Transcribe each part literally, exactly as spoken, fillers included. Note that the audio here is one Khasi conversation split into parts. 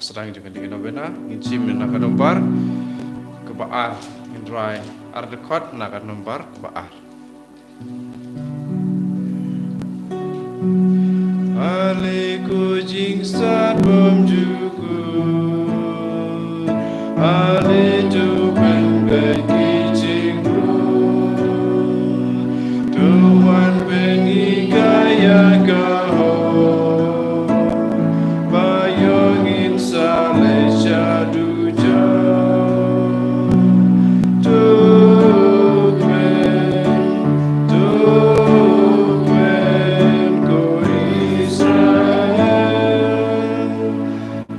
sdang jong kane ka novena, ngin shim na ka nombar kaba ar, ngin rai ar dkhot na ka nombar kaba ar. Ale ko jingstad bymjukut, ale to pynbeit ki jingmut, to wan pynhikai ïa ka hok, ba ïoh ngin sa leit sha dujok. To kmen, to kmen ko Israel,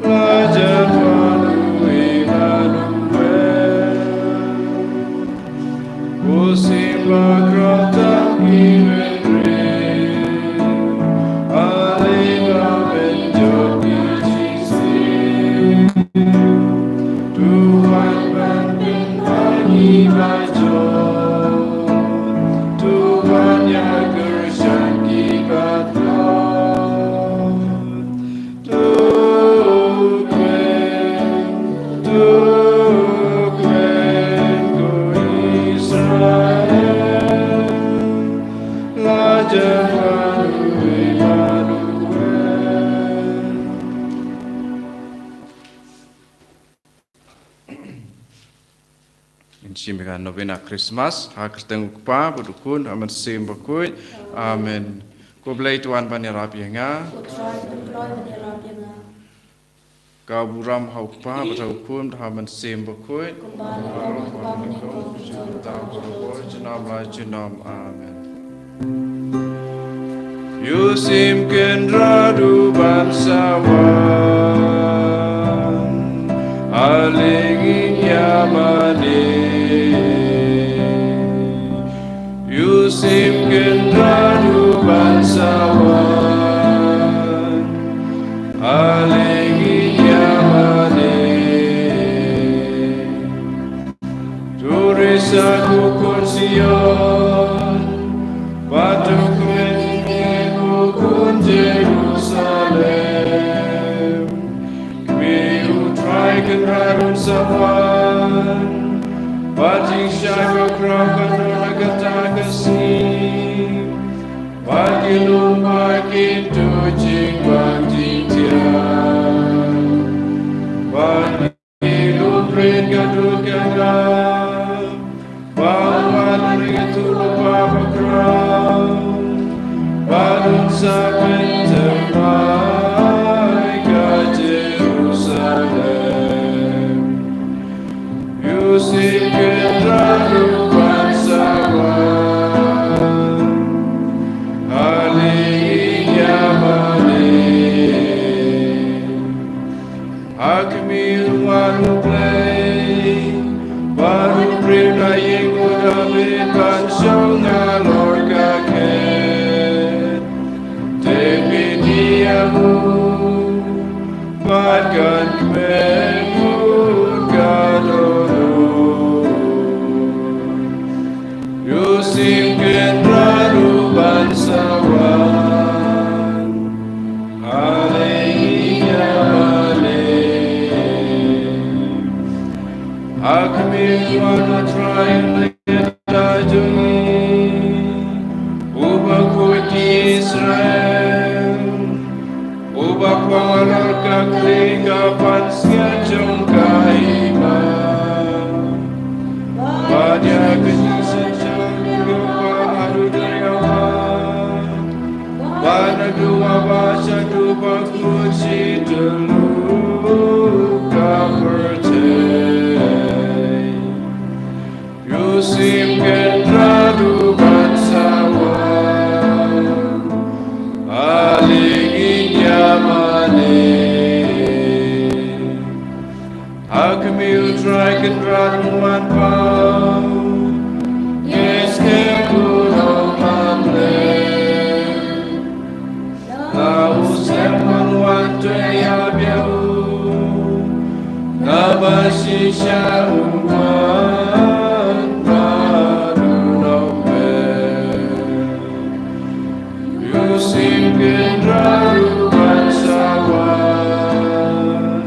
la jan wan u Immanuel. U Syiem bakhraw tam ki bynriew, ale ba pynjot ki jingsniew. To wan ban pynbha ki bajot, to wan ïakyrshan ki batlot. To kmen, to kmen ko Israel, la jan wan u Immanuel. Ngin shim ïa ka novena Christmas ha ka kyrteng u Kpa bad u Khun bad u Mynsiem Bakhuid. Amen. Ko Blei to wan ban ïarap ïa nga. Ko Trai to kloi ban ïarap ïa nga. Ka burom ha u Kpa bad ha u Khun bad ha u Mynsiem Bakhuid. Kumba la long ha kaba nyngkong, junom la junom. Amen. U Syiem Kynrad u ban sa wan, ale ngin ïa mane. U Syiem Kynrad u ban sa wan, ale ngin ïa mane. To risa ko khun Sion, bad to kmen ïa ko khun Jerusalem. Kmie, U Trai Kynrad un sa wan, bad jingshai bakhraw kan don ha kata ka sngi, bad ki lum bad ki tuid kin bang jingthiang, bad ki lum briew kin duh kin rah, ba un wan ha ka tur u Kpa bakhraw, bad un sa pynthymmai ka Jerusalem. U Syiem Kynrad u ban sa wan, ale ngin ïa mane. Ha khmih, U Blei, bad U Blei na ïing U Dabid ban shong halor ka khet. Te pynïaid ïa u bad kan kmen bad ka dohnud. U Syiem Kynrad u ban sa wan, ale ngin ïa mane. Ha khmih, U Trai, U Blei jong ngi, uba khuid ïa Israel, uba kwah halor ka khlieh ka pansngiat jong ka hima, bad ïa ka jingsynshar jong ka haduh duriaw, bad naduh ba shaduh ba khuid shi tylli ka pyrthei. U Syiem Kynrad u ban sa wan, ale ngin ïa mane. Ha khmih, U Trai Kynrad un wan paw, ngi skhem u long lamler. La u slem ban wan to ïa biang u, naba shisha un wan bad un ong mer. U Syiem Kynrad u ban sa wan,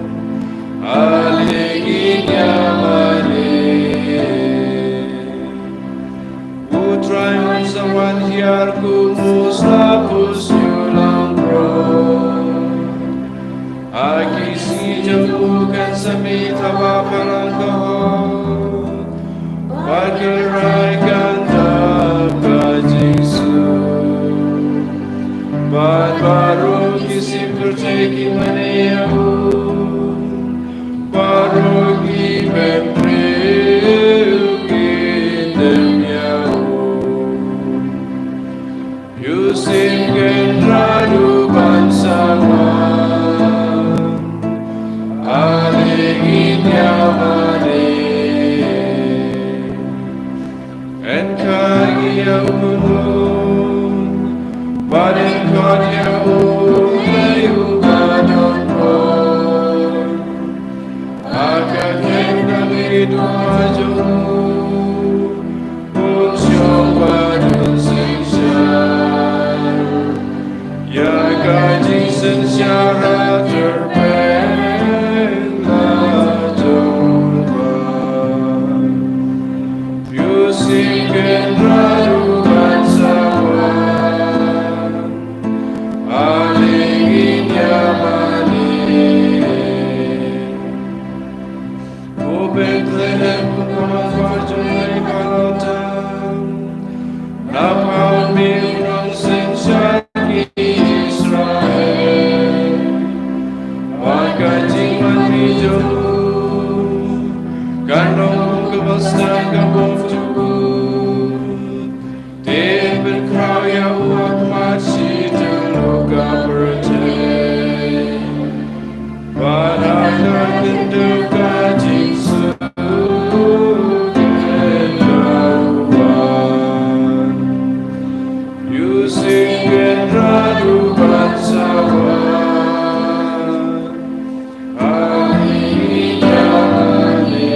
jong u, un shong bad un synshar. Ïa ka jingsynshar ha tyrpeng la jong u Trai. Ïa u Syiem Kynrad u ban sa wan ha ïing ïa mane. Ko Bethlehem, ko khmat jong U Trai, napa u mih u nongsynshar ki Israel? Ba ka jingmane jong u kan long kum kaba sdang ka bymjukut. Te pynkhraw ïa u ha khmat shi tylli ka pyrthei. Bad ha ka khyndew ka jingsuk kan wan. Ïa u Syiem Kynrad u ban sa wan ha ïing ïa mane.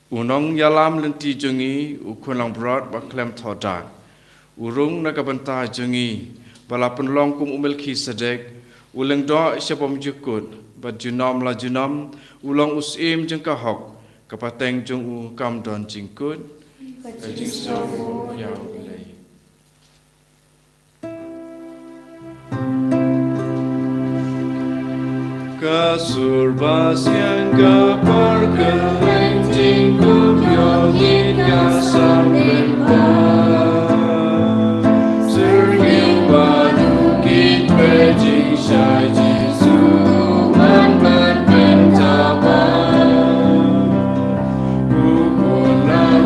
U nongïalam lynti jong ngi, u khun langbrot ba khlem thoh dak, u rung na ka bynta jong ngi, ba la pynlong kum u Melkhisedek, u lyngdoh sha bymjukut, bad junom la junom, u long u syiem jong ka hok, ka pateng jong u kam don jingkut. Ka jingsngew ïa U Blei. Ka sur ba sngewbha ka por ka lynting kum ïong it ka sam lynba. Syrngiew ba dukit pejing shai Jisu man man pyntawa. U kulang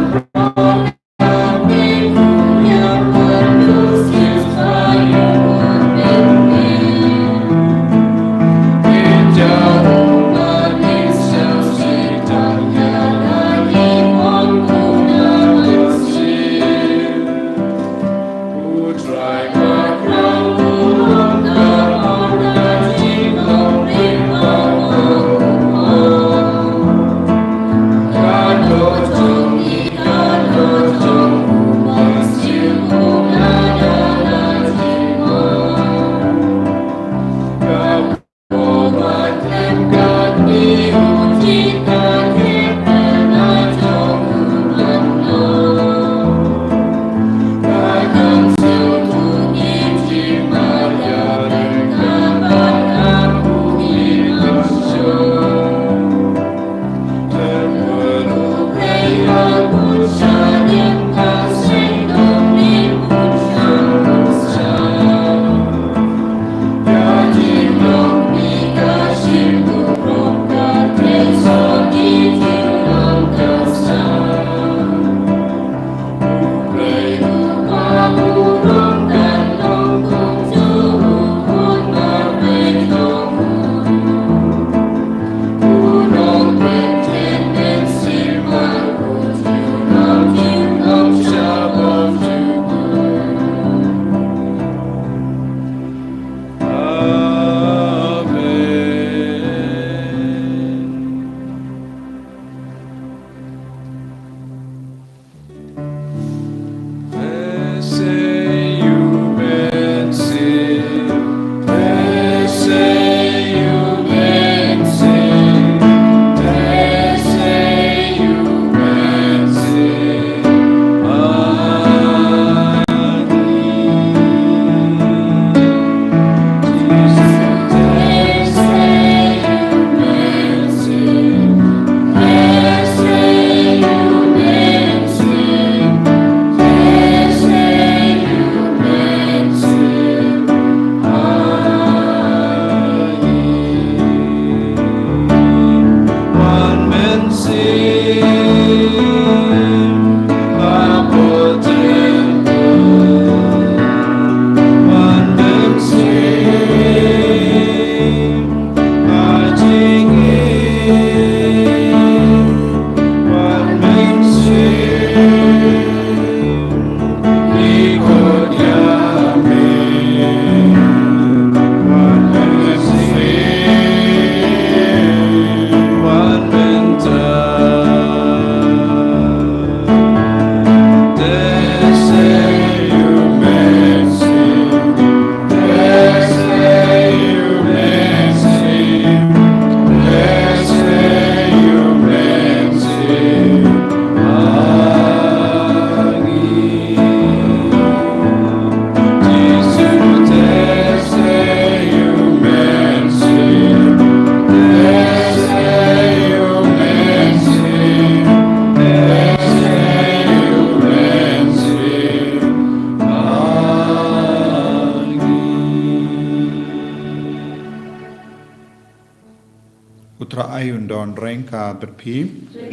U Trai un don ryngkat bad phi.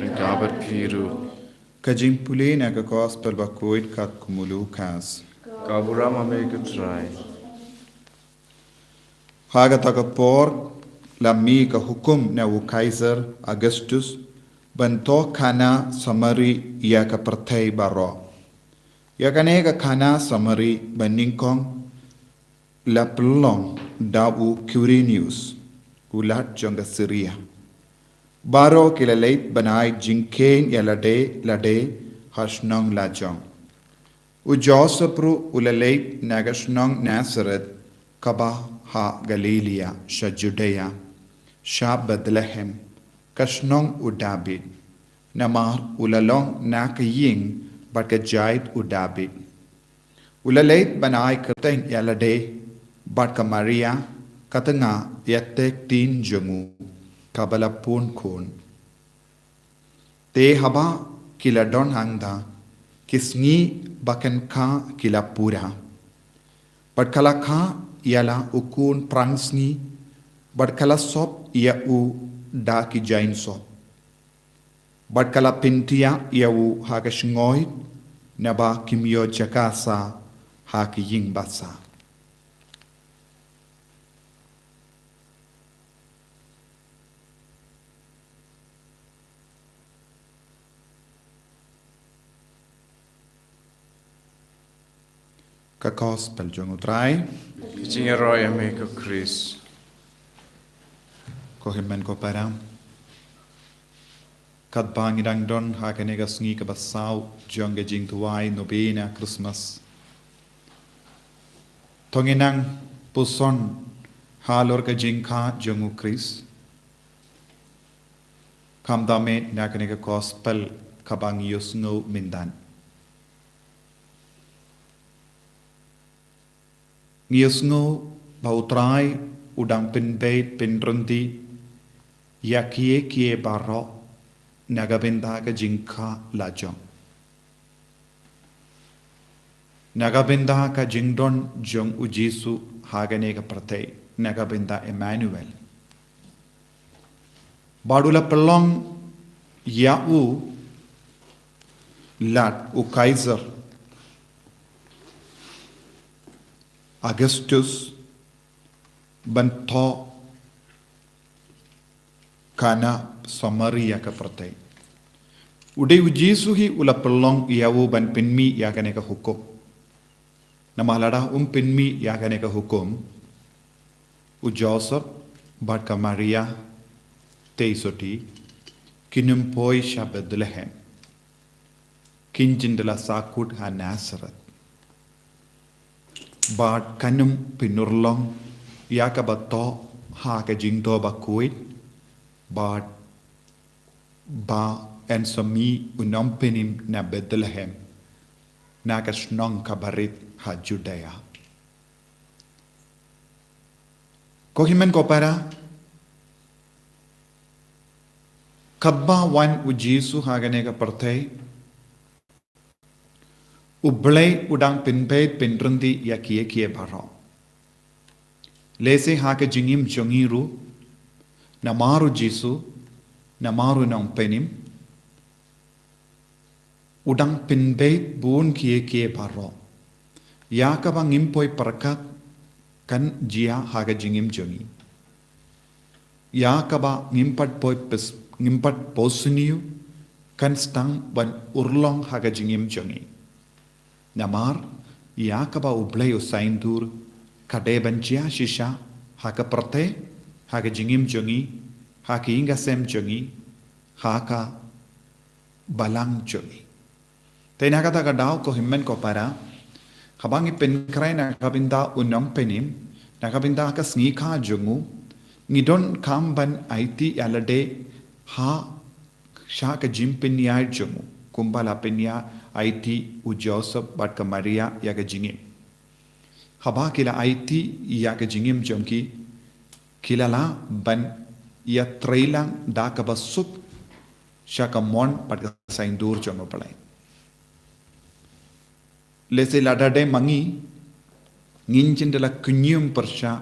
Ryngkat bad phi ruh. Ka jingpule na ka Gospel bakhuid katkum u Lukas. Ka burom ïa me ko Trai. Ha kata ka por la mih ka hukum na u Kaiser Augustus ban thoh khana summary ïa ka pyrthei baroh. Ïa kane ka khana summary ba nyngkong la pynlong da u Quirinius, u lat jong ka Syria. Baroh ki la leit ban ai jingkheiñ ïa lade lade ha shnong lajong. U Joseph ruh u la leit na ka shnong Nazareth kaba ha Galilia sha Judea, sha Bethlehem, ka shnong u David, namar u la long na ka ïing bad ka jaid u David. U la leit ban ai kyrteng ïa lade bad ka Maria, ka tnga ïa te ktien jong u, kaba la pun khun. Te haba ki la don hangta, ki sngi ba kan kha ki la pura. Bad ka la kha ïa la u khun phrang sngi, bad ka la sop ïa u da ki jaiñ sop. Bad ka la pyntiah ïa u ha ka shngoi, naba kim ïoh jaka sah ha ka ïing basa. Ka Gospel jong u Trai. Ka jingïaroh ïa me ko Khrist. Ko hynmen ko para, katba ngi dang don ha kane ka sngi kaba saw jong ka jingduwai novena Christmas, to ngin nang puson halor ka jingkha jong u Khrist. Khamtam eh na kane ka Gospel kaba ngi ïohsngew mynta. Ngi ïohsngew ba u Trai u dang pynbeit pynryntih ïa kiei kiei baroh na ka bynta ka jingkha lajong, na ka bynta ka jingdon jong u Jisu ha kane ka pyrthei, na ka bynta Emmanuel. Bad u la pynlong ïa u lad u Kaiser Augustus ban thoh khana Samaria ka pyrthei. U dei u Jisu hi u la pynlong ïa u ban pynmih ïa kane ka hukum. Namar lada um pynmih ïa kane ka hukum, u Joseph bad ka Maria, tei soti, kin ym poi sha Bethlehem. Kin jin da la sahkut ha Nazareth. Bad kan ym pynurlong ïa kaba thoh ha ka jingthoh bakhuid, bad ba yn sa mih u nongpynim na Bethlehem, na ka shnong kaba rit ha Judea. Ko hynmen ko para, katba wan u Jisu ha kane ka pyrthei, U Blei u dang pynbeit pynryntih ïa kiei kiei baroh. Lehse ha ka jingim jong ngi ruh, namar u Jisu, namar u nongpynim, u dang pynbeit bun kiei kiei baroh. Ïa kaba ngim poi pyrkhat kan jia ha ka jingim jong ngi. Ïa kaba ngim pat poi pys-, ngim pat poi sniew, kan sdang ban urlong ha ka jingim jong ngi. Namar, ïa kaba U Blei u saiñdur, ka dei ban jia shisha, ha ka pyrthei, ha ka jingim jong ngi, ha ka ïing ka sem jong ngi, ha ka balang jong ngi. Te na kata ka daw ko hynmen ko para, haba ngi pynkhreh na ka bynta u nongpynim, na ka bynta ka sngi kha jong u, ngi donkam ban aiti ïa lade ha sha ka jingpynïaid jong u, kumba la pynïaid aiti u Joseph bad ka Maria ïa ka jingim. Haba ki la aiti ïa ka jingim jong ki, ki la lah ban ïatreilang da kaba suk sha ka mon bad ka saiñdur jong U Blei. Lehse lada dei ma ngi, ngin jin da la kñium pyrshah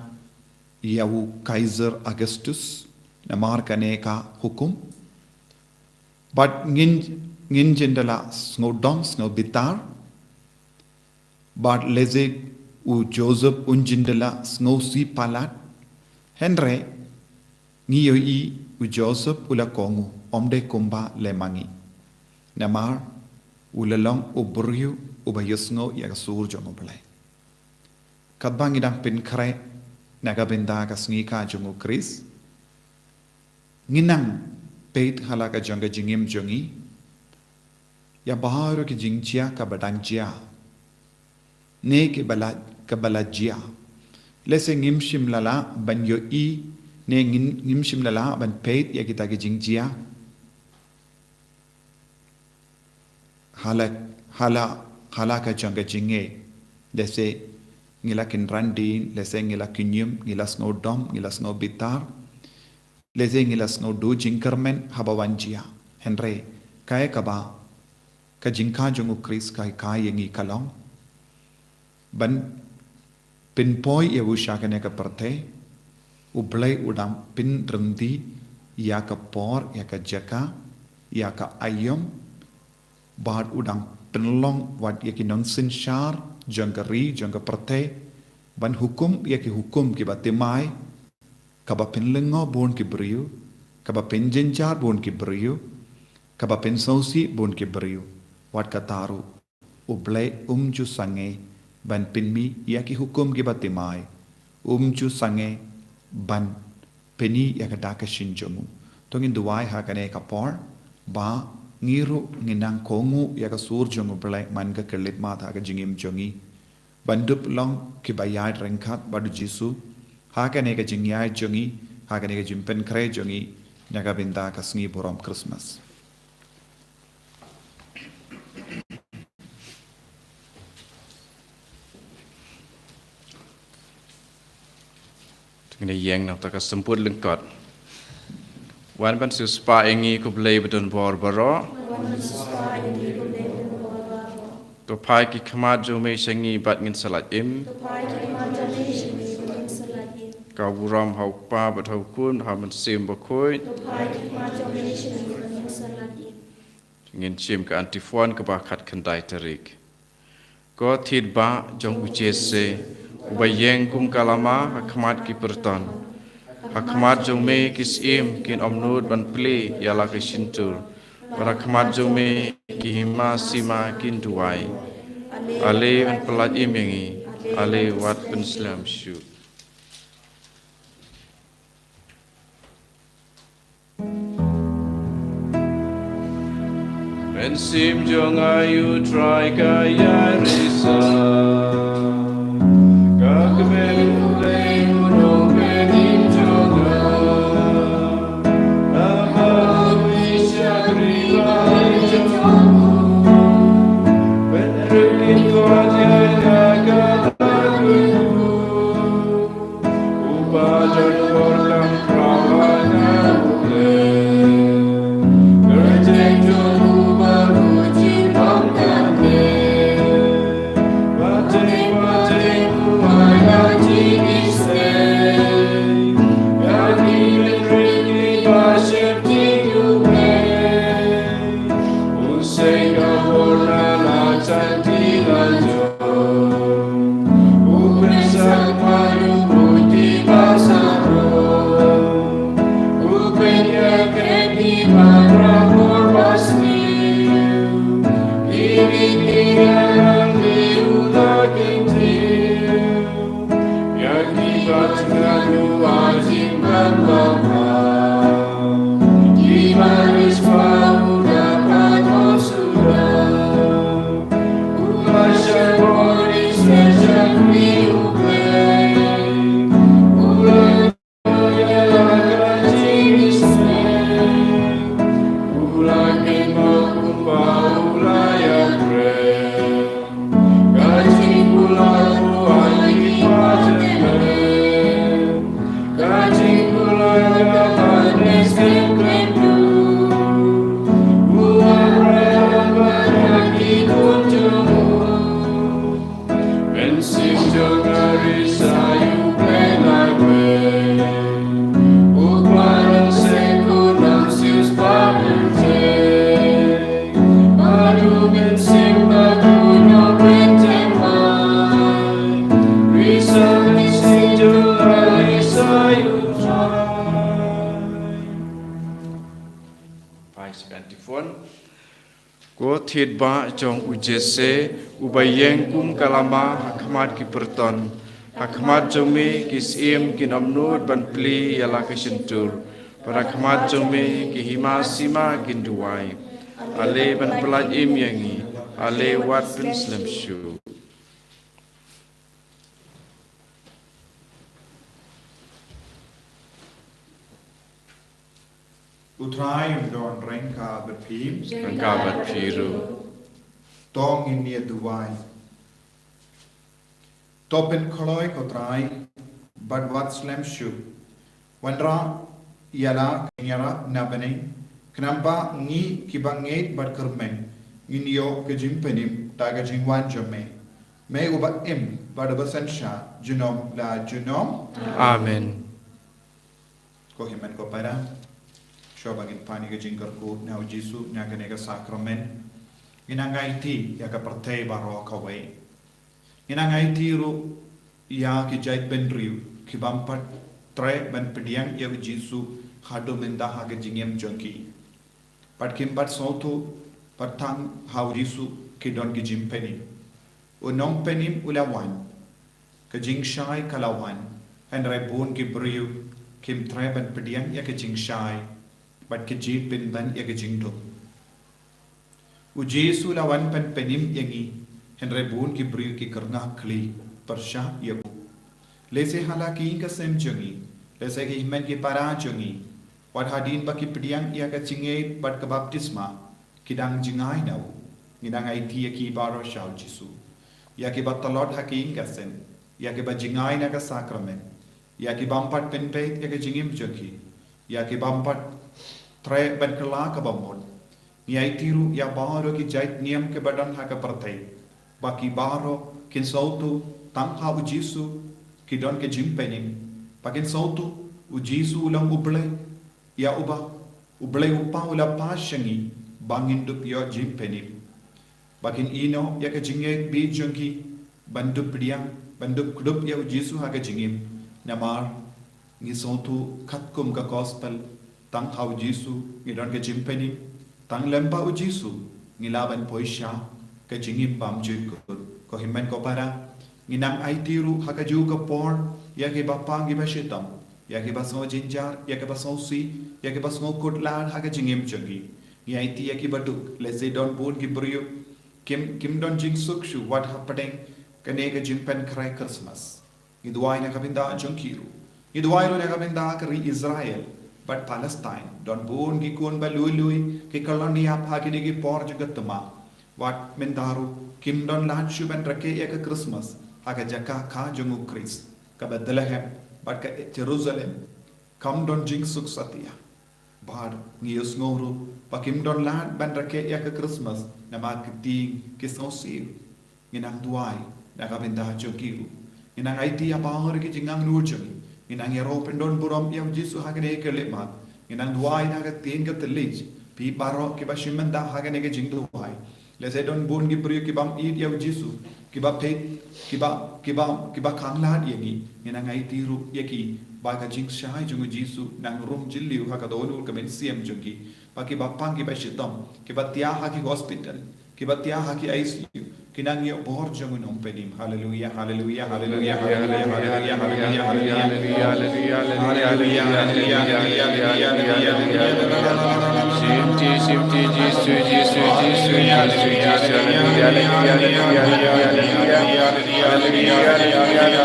ïa u Kaiser Augustus, namar kane ka hukum. Bad ngin, ngin jin da la sngewdom, sngewbitar, bad lehse u Joseph un jin da la sngewsih palat. Hynrei, ngi ïohi u Joseph u la kohnguh, ym dei kumba lei ma ngi. Namar, u la long u briew uba ïohsngew ïa ka sur jong U Blei. Katba ngi dang pynkhreh, na ka bynta ka sngi kha jong u Khrist. Ngin nang peit ha la ka jong ka jingim jong ngi ïa baroh ki jingjia kiba dang jia ne kiba la, kiba la jia. Lehse ngim shym la lah ban ïohi ne ngin, ngim shym la lah ban peit ïa kita ki jingjia ha la, ha la, ha la ka jong ka jingngeit. Lehse ngi la kynran dien, lehse ngi la kynñium, ngi la sngewdom, ngi la sngew bitar, lehse ngi la sngew duh jingkyrmen haba wan jia. Hynrei kaei kaba ka jingkha jong U Khrist ka hikai ïa ngi ka long ban pynpoi ïa u sha kane ka pyrthei. U Blei u dang pynryndi ïa ka por, ïa ka jaka, ïa ka aïom, bad u dang pynlong wat ïa ki nongsynshar jong ka ri, jong ka pyrthei, ban hukum ïa ki hukum kiba thymmai, kaba pynlyngngoh bun ki briew, kaba pynjynjar bun ki briew, kaba pynsngewsih bun ki briew. Wat kata ruh, U Blei um ju sangeh ban pynmih ïa ki hukum kiba thymmai, um ju sangeh ban pyni ïa ka dak ka shin jong u. To ngin duwai ha kane ka por ba ngi ruh ngin nang kohnguh ïa ka sur jong U Blei man ka khyllipmat ha ka jingim jong ngi, ban dup long kiba ïaid ryngkat bad U Jisu ha kane ka jingïaid jong ngi, ha kane ka jingpynkhreh jong ngi na ka bynta ka sngi burom Christmas. Te ngin ïeng na ka bynta ka symbood lyngkot. Wan ban siewspah ïa ngi, ko Blei badonbor baroh. To phai ki khmat jong me sha ngi bad ngin sa lait im. Ka burom ha U Kpa bad ha U Khun, ha U Mynsiem Bakhuid. Ngin shim ka antiphon kaba khatkhyndai tarik. Ko thied bah jong u Jesse, uba ïeng kum ka lama ha khmat ki pyrton. Ha khmat jong me ki syiem kin ym nud ban plie ïa la ka shyntur, bad ha khmat jong me ki hima sima kin duwai. Ale wan pyllait im ïa ngi, ale wat pynslem shuh. Mynsiem jong nga, U Trai, ka ïai risa. Ka kmen U Blei u nongpynim jong nga. Namar u ïa shakri ba ïeit jong u. Pynrem kin kor ïa nga ka la kut. Uba don bor khlem phra ha U Blei. Kyrteng jong u baroh jingpang ka dei. Pateng pateng u ai ha jingïaseng. Ïa ki hynriew kiba sheptieng U Blei. U seng ka bor na la shatei la jong. U pynshai bad u buit kiba sahrong. U pynïakynduh kiba khlaiñ bor ba sniew. Ki ri ki ngarang ki u la kyntiew. Ïa kiba thngan u ai jingman ba bha. Kiba riewspah u da pat ban suda. U la shah bor ïa ki shakri U Blei. U la ïa la ka jingïaseng. U la kynmaw kumba u la ïakren. Ka jingkular u ai ki ba jynleh. Ka jingkular ka ba neh skhem khlem duh. U Abraham bad ïa ki khun jong u. Mynsiem jong nga risa ïa U Blei lawei. U Kpa Nongshun, u nongsiewspah pynthei. Bad u Mynsiem Bakhuid u nongpynthymmai. Risa mynsiem jong nga risa ïa U Trai. Phai sha ka antiphon. Ko thied bah jong u Jesse, uba ïeng kum ka lama ha khmat ki pyrton. Ha khmat jong me ki syiem kin ym nud ban plie ïa la ka shyntur. Bad ha khmat jong me ki hima sima kin duwai. Ale ban pyllait im ïa ngi. Ale wat pynslem shuh. U Trai un don ryngkat bad phi. Ryngkat bad phi ruh. To ngin ïa duwai. To pynkloi ko Trai bad wat slem shuh. Wanrah ïa la ka jingïarap na bneng, khnang ba ngi kiba ngeit bad kyrmen ngin ïoh ka jingpynim da ka jingwan jong me. Me uba im bad uba synshar junom la junom. Amen. Ko hynmen ko para, shuwa ba ngin pan ïa ka jingkyrkhu na U Jisu na kane ka sakramen, ngin nang aiti ïa ka pyrthei baroh kawei. Ngin nang aiti ruh ïa ki jaitbynriew ki bym pat treh ban pdiang ïa U Jisu haduh mynta ha ka jingim jong ki. Bad kim pat sngewthuh ba tang ha U Jisu ki don ka jingpynim. U Nongpynim u la wan, ka jingshai ka la wan, hynrei bun ki briew kim treh ban pdiang ïa ka jingshai bad ki jied pynban ïa ka jingdum. U Jisu u la wan ban pynim ïa ngi, hynrei bun ki briew ki kyrngah khlieh pyrshah ïa u. Lehse ha la ki ïing ki sem jong ngi, lehse ki hynmen ki para jong ngi, wat hadien ba ki pdiang ïa ka jingngeit bad ka baptisma, ki dang jngai na u. Ngin nang aiti ïa ki baroh sha U Jisu. Ïa kiba tlot ha ki ïing ki sem, ïa kiba jngai na ka sakramen, ïa ki bym pat pynbeit ïa ka jingim jong ki, ïa ki bym pat treh ban kylla kaba mut. Ngi aiti ruh ïa baroh ki jait niam kiba don ha ka pyrthei, ba ki baroh kin sngewthuh tang ha U Jisu ki don ka jingpynim, ba kin sngewthuh U Jisu u long U Blei, ïa uba U Blei U Kpa u la pass sha ngi ba ngin dup ïoh jingpynim. Ba kin ïehnoh ïa ka jingngeit beit jong ki ban dup pdiang, ban dup kdup ïa U Jisu ha ka jingim. Namar ngi sngewthuh katkum ka gospel, tang ha U Jisu ngi don ka jingpynim, tang lem bad U Jisu ngi lah ban poi sha ka jingim bymjukut. Ko hynmen ko para, ngin nang aiti ruh ha kajuh ka por ïa kiba pang kiba shitom, ïa kiba sngew jynjar, ïa kiba sngewsih, ïa kiba sngewkut lad ha ka jingim jong ki. Ngi aiti ïa kiba duk, lehse don bun ki briew kim, kim don jingsuk shuh wat hapdeng kane ka jingpynkhreh Christmas. Ngi duwai na ka bynta jong ki ruh. Ngi duwai ruh na ka bynta ka ri Israel bad Palestine. Don bun ki khun ba lui lui ki kyllon ïap ha kine ki por jong ka thymmai. Wat mynta ruh kim don lad shuh ban rakhe ïa ka Christmas ha ka jaka ka jong U Khrist, ka Bethlehem bad ka Jerusalem kam don jingsuk satia. Bad ngi ïohsngew ruh ba kim don lad ban rakhe ïa ka Christmas namar ki tieng ki sngewsih. Ngin nang duwai na ka bynta jong ki ruh. Ngin nang aiti ïa baroh ki jingangnud jong ngi. Ngin nang ïaroh pyndonburom ïa U Jisu ha kane ka lipmat. Ngin nang duwai na ka ktien ka thylliej. Phi baroh kiba shim bynta ha kane ka jingduwai, lehse don bun ki briew ki bym ïeit ïa U Jisu, kiba peit, kiba, kiba, kiba khanglad ïa ngi. Ngin nang aiti ruh ïa ki ba ka jingshai jong U Jisu nang rung jylliew ha ka dohnud ka mynsiem jong ki. Ba kiba pang kiba shitom, kiba thiah ha ki hospital, kiba thiah ha ki I C U, kin nang ïoh bor jong U Nongpynim. Haleluia, haleluia, haleluia, haleluia, haleluia, haleluia, haleluia. Haleluia, haleluia, haleluia, haleluia, haleluia, haleluia. Shimti, shimti, Jisu, Jisu, Jisu, Jisu, Jisu, haleluia, haleluia, haleluia, haleluia,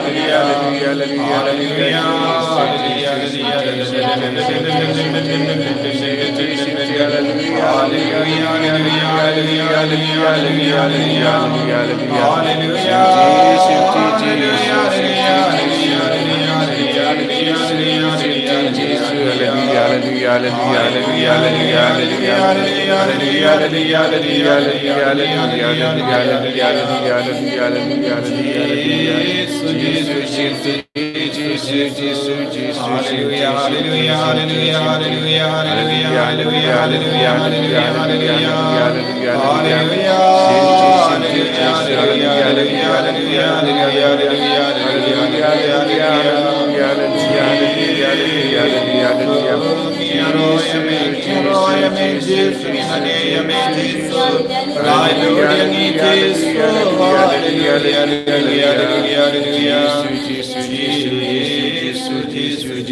haleluia.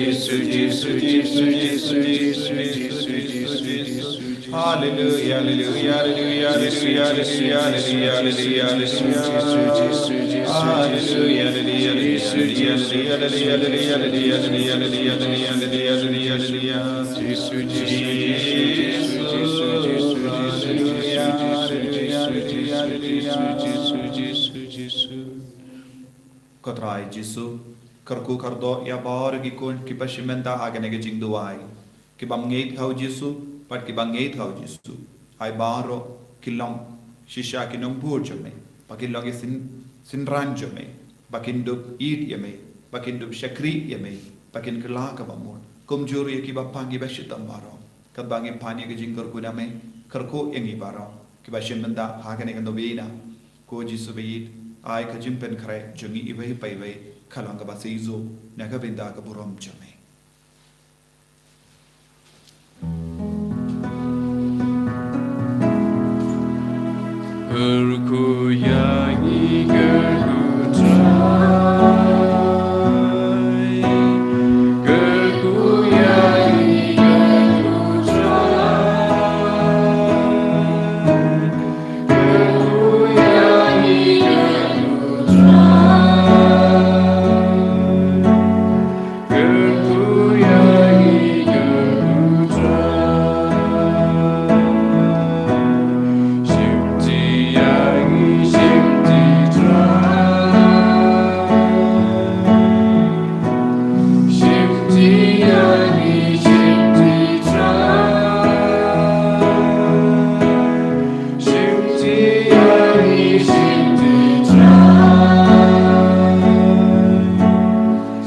Jisu, Jisu, Jisu, Jisu. Haleluya, haleluya, haleluya, haleluya, haleluya, haleluya, Jisu, Jisu, Jisu, Jisu. Haleluya, haleluya, haleluya, Jisu, Jisu, Jisu, Jisu. Haleluya, haleluya, haleluya, Jisu, Jisu, Jisu, Jisu. Ko Trai Jisu, kyrkhu kyrdoh ïa baroh ki khun kiba shim bynta ha kane ka jingduwai, kiba ngeit ha u Jisu bad kiba ngeit ha u Jisu. Ai baroh ki long shisha ki nongbud jong me, ba kin long ki syn-, synran jong me, ba kin dup ïeit ïa me, ba kin dup shakri ïa me, ba kin kylla kaba mut. Kumjuh ruh ïa kiba pang kiba shitom baroh, katba ngi pan ïa ka jingkyrkhu na me, kyrkhu ïa ngi baroh kiba shim bynta ha kane ka novena. Ko Jisu ba ïeit, ai ka jingpynkhreh jong ngi iwei pa iwei ka long kaba seisoh na ka bynta ka burom jong me. Kyrkhu ïa ngi, kyrkhu Trai. Kyrkhu ïa ngi, kyrkhu Trai.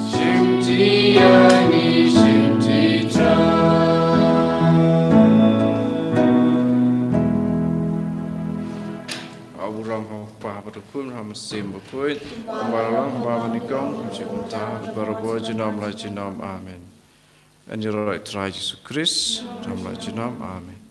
Shimti ïa ngi, shimti Trai. Ha u burom ha u Kpa bad u Khun bad ha u Mynsiem Bakhuid, kumba la long, kumba mynnyngkong, kumjuh kumta, bad barabor, junom la junom. Amen. Yn ïaroh ïa u Trai Jisu Khrist, junom la junom. Amen.